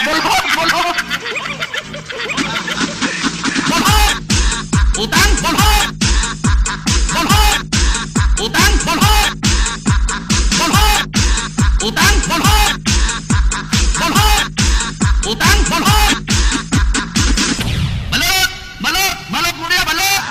Bulhot! Bulhot! Bulhot! Utang! Bulhot! Bulhot! Utang! Bulhot! Bulhot! Utang! Bulhot! Bulhot! Utang! Bulhot! Balot! Balot! Balot mo niya! Balot!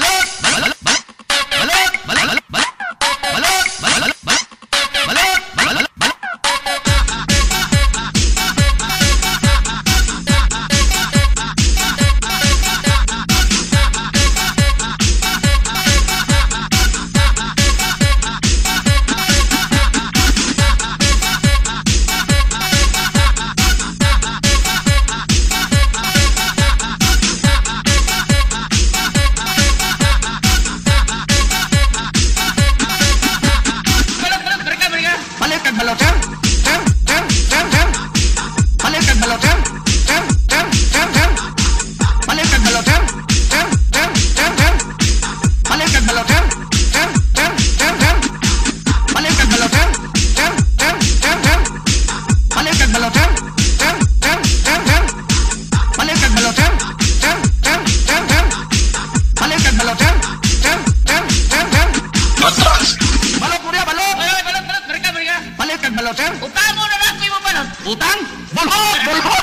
Balot! Balot! Balot! Balot! Balot! Balot! Balot! Balot! Balot! Balot, balot, barika, barika. Palit kag balot, sir? Sir? Sir? Sir? Sir? Palit kag balot, sir? Sir? Sir? Sir? Sir? Palit kag balot, sir? Sir? Sir? Sir? Sir? Palit kag balot, sir? Sir? Sir? Sir? Sir? Palit kag balot, sir? Sir? Sir? Sir? Sir? Palit kag balot, sir? Sir? Sir? Sir? Sir? Palit kag balot, sir? Sir? Sir? Sir? Sir? Palit kag balot, sir? Sir? Sir? Sir? Sir? Balot mo niya, balot! Oy, oy, balot, balot, barika, barika. Palit kag balot, sir? Utang mo na lang ko yung balot. Utang? Bulhot! Bulhot!